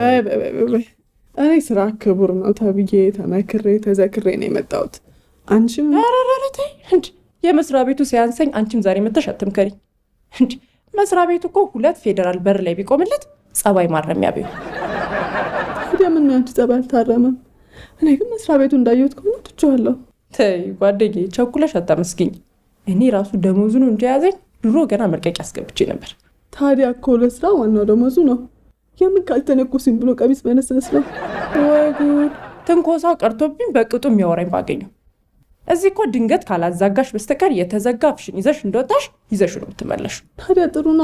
እኔ ስራ ክቡር ነው ተብዬ ተመክሬ ተዘክሬ ነው የመጣሁት። አንቺም ኧረ ተይ እንዲ፣ የመስሪያ ቤቱ ሲያንሰኝ አንቺም ዛሬ መተሽ አትምከሪ። እንዲ መስሪያ ቤቱ እኮ 2 ፌዴራል በር ላይ ቢቆምለት ጸባይ ማረሚያ ቢሆን። ታዲያ ምን ነው ያንቺ ጸባይ አልታረመም? እኔ ግን መስሪያ ቤቱ እንዳየሁት ከሆነ ትቼዋለሁ። ተይ ጓደኛዬ፣ ቸኩለሽ አታመስግኝ። እኔ ራሱ ደሞዙ ነው እንጂ የያዘኝ ድሮ ገና መልቀቂያ አስገብቼ ነበር። ታዲያ እኮ ለስራ ዋናው ደሞዙ ነው። የምን ካልተነኮሱኝ ብሎ ቀሚስ መነስነስ ነው። ወይ ጉድ! ትንኮሳው ቀርቶብኝ በቅጡ የሚያወራኝ ባገኘው። እዚህ እኮ ድንገት ካላዛጋሽ በስተቀር የተዘጋ አፍሽን ይዘሽ እንደወጣሽ ይዘሽ ነው የምትመለሺው። ታዲያ ጥሩና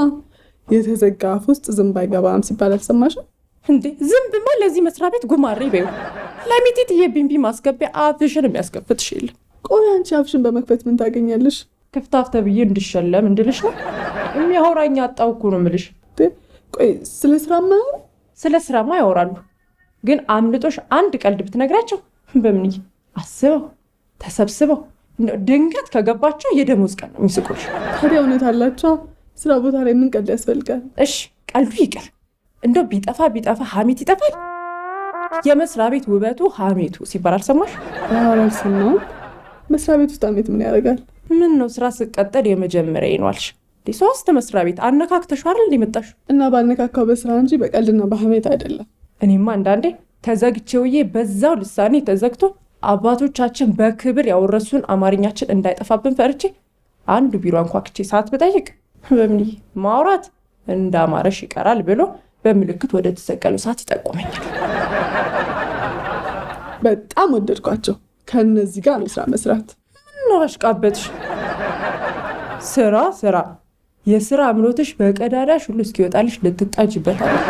የተዘጋ አፍ ውስጥ ዝንብ አይገባም ሲባል አልሰማሽም? እንዴ ዝንብማ ለዚህ መስሪያ ቤት ጉማሬ በይው። ለሚጢጥዬ ቢንቢ ማስገቢያ አፍሽን የሚያስከፍትሽ የለም። ቆይ አንቺ አፍሽን በመክፈት ምን ታገኛለሽ? ክፍታፍ ተብዬ እንድሸለም እንድልሽ ነው። የሚያወራኝ አጣሁ እኮ ነው የምልሽ። ቆይ ስለ ስራማ ስለ ስራማ ያወራሉ፣ ግን አምልጦሽ አንድ ቀልድ ብትነግራቸው በምን አስበው ተሰብስበው ድንገት ከገባቸው የደሞዝ ቀን ነው የሚስቁሽ። ታዲያ እውነት አላቸው። ስራ ቦታ ላይ ምን ቀልድ ያስፈልጋል? እሺ ቀልዱ ይቅር፣ እንደው ቢጠፋ ቢጠፋ ሀሜት ይጠፋል። የመስሪያ ቤት ውበቱ ሀሜቱ ሲባል አልሰማሽ? ኧረ አልሰማሁም። መስሪያ ቤት ውስጥ ሀሜት ምን ያደርጋል? ምን ነው ስራ ስቀጠር የመጀመሪያ ነው አልሽ? 3 መስሪያ ቤት አነካክተሽው አይደል እንዴ መጣሽ? እና ባነካካው በስራ እንጂ በቀልድና በሀሜት አይደለም። እኔማ አንዳንዴ ተዘግቼ ውዬ በዛው ልሳኔ ተዘግቶ አባቶቻችን በክብር ያወረሱን አማርኛችን እንዳይጠፋብን ፈርቼ አንዱ ቢሮ አንኳኩቼ ሰዓት ብጠይቅ በምን ማውራት እንዳማረሽ ይቀራል ብሎ በምልክት ወደ ተሰቀለው ሰዓት ይጠቁመኛል። በጣም ወደድኳቸው። ከነዚህ ጋር ነው ስራ መስራት። ምነው አሽቃበጥሽ? ስራ ስራ የስራ አምሮትሽ በቀዳዳሽ ሁሉ እስኪወጣልሽ ልትጣጅበታለሽ።